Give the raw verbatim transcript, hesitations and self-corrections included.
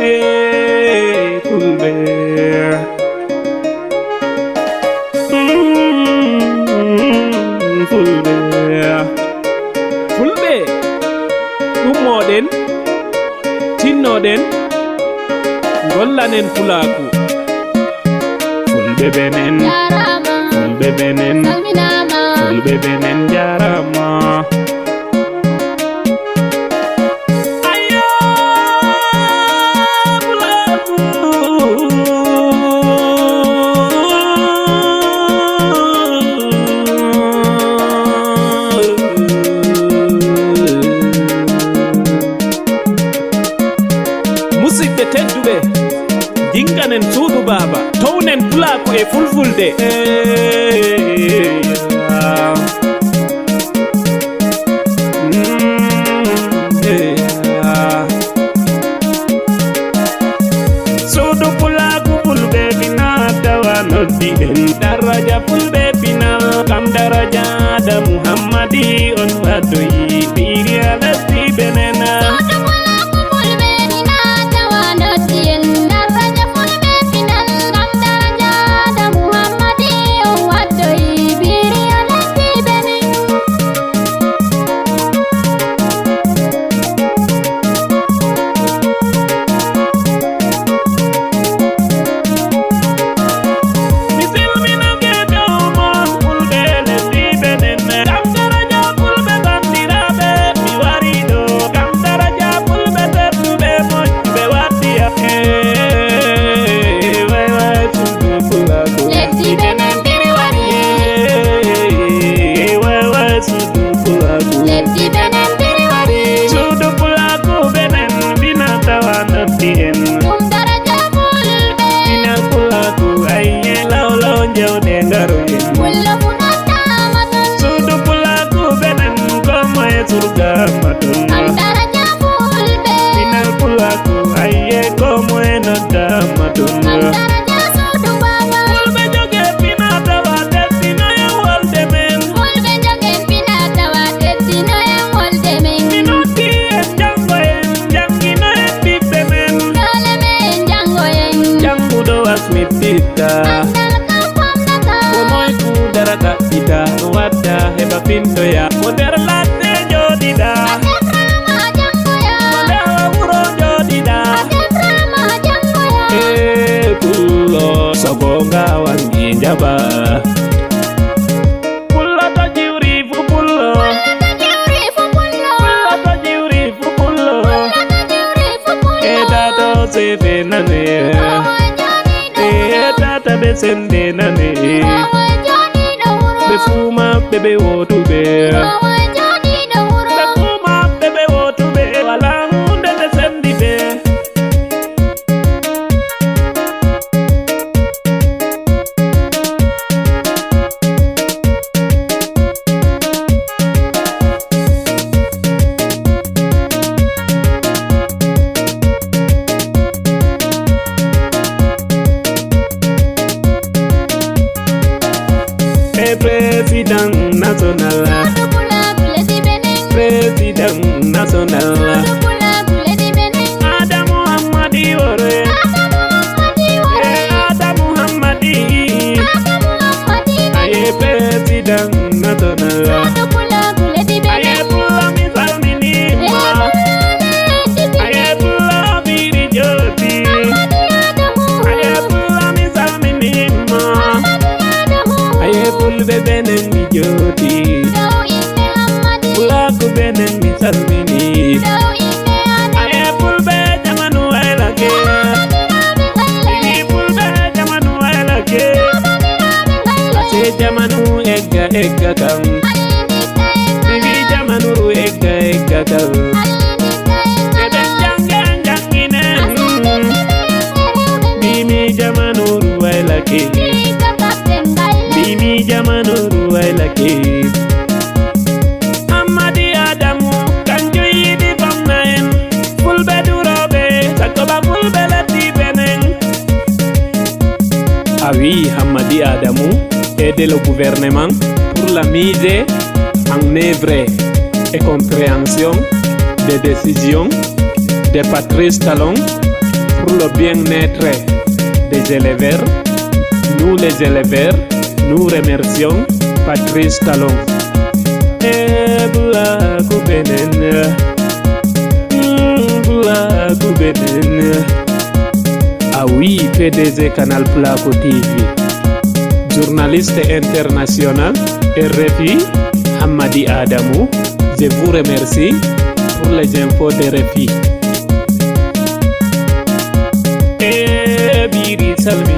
Ee, Fulɓe. Mm, Fulɓe. Fulɓe, ɗummoɗen, tinnoɗen, gollanen pulaaku. Fulɓe benen, Jaaraama. Fulɓe benen, Salminaama. Fulɓe benen, jaaraama. Ayo, pulaaku. Musidɓe tedduɓe, jinganen suudu baaba, townen pulaaku e fulfulde. Suudu pulaaku fulɓe fina tawa noddi en. Daraja fulɓe pinal, kam daraja da Muhammadi on waddoyi. Biri a lesdi Benin. Suudu pulaaku fulɓe fina tawa noddi en. Daraja fulɓe pinal, kam daraja da Muhammadi on waddoyi. Biri a lesdi Benin. Mi silminake dow mon fulɓe lesdi Benin. Kam daraja fulɓe banndiraaɓe, mi wari ɗo. Kam daraja fulɓe tedduɓe moƴƴuɓe waddi am. Ee, way way suudu pulaaku. Lesdi Benin biri wari. Ee, way way suudu pulaaku. Lesdi Benin biri wari. Suudu pulaaku Benin bina tawa noddi en. Ɗum daraja fulɓe. Bina pulaaku ayye lawlaw jawɗe ngaro en. Fullo fu noddaama ton. Suudu pulaaku Benin ko moye surgaama ton. Kam daraja fulɓe. Bina pulaaku ayye ko moye noddaama ton. Kam daraja suudu baaba. Fulɓe joge fina tawa teddino en wolde men. Fulɓe jogen fina tawa teddino en wolde men. Mi noddi en janngo en, janngino en ɓiɓɓe men. Doole men janngo en. Jannguɗo asmititta. Anndal kam famnata. Ko moy fu dara ɗaɓɓita. No wadda heɓa fintoya. Mo nder ladde jooɗiɗa. A teframa janngoya. Mo nder wuro jooɗiɗa. A teframa janngoya. Ee, pullo, so goonga wangi njaɓa. Pullo to jiwri fu pullo. Pullo to jiwri fu pullo. Pullo to jiwri fu pullo. Pullo to jiwri fu pullo. E tato sefe nane. Owo jooɗiiɗo. E tata ɓe sende nane. Owo jooɗiiɗo wuro. Ɓe fuu maɓɓe ɓe wootuɓe. Owo jooɗiiɗo wuro. Ɓe fuu maɓɓe ɓe wootuɓe. Walaa huunde nde sendi ɓe. E président national. Suudu pulaaku lesdi Benin. Président national. Suudu pulaaku lesdi Benin. Adamu Hammadi Wore. Adamu Hammadi Wore. Eh, Adamu Hammadi. Adamu Hammadi Wore. Aye président national. Suudu pulaaku lesdi Benin. Aye pullo mi salmini ma. Eh, pullo lesdi Benin. Aye pullo biri joti. Hammadi Adamu. Aye pullo mi salmini ma. Hammadi Adamu. Aye fulɓe Benin mi joti. Dow innde Hammadi. Pulaaku Benin mi salmini. Dow innde Adamu. Aye fulɓe jamanu waylake. Hammadi Adamu. Ini fulɓe jamanu waylake. Hammadi Adamu. Ase jamanu egga egga kan. Aye ndikka egga. Ini jamanu egga egga kan. Aye ndikka egga. Eɗen jannge en jannginen. Ase ndikka egga. Mbimi jamanuru waylake. Mbimi jamanuru waylake. Hammadi Adamu, kanjum yiɗi famna en. Fulɓe durooɓe, sakko ba fulɓe lesdi Benin. A wi'i Hammadi Adamu, aider le gouvernement pour la mise en œuvre et compréhension des décisions de Patrice Talon, pour le bien-être des éleveurs. Nous les éleveurs, nous remercions Patrice Talon. E Pulaaku Benen, mm, Pulaaku Benen. Ah oui, P D G Canal Pulaaku T V. Journaliste international, R F I, Hammadi Adamu. Je vous remercie pour les infos de R F I. E Biri Salmi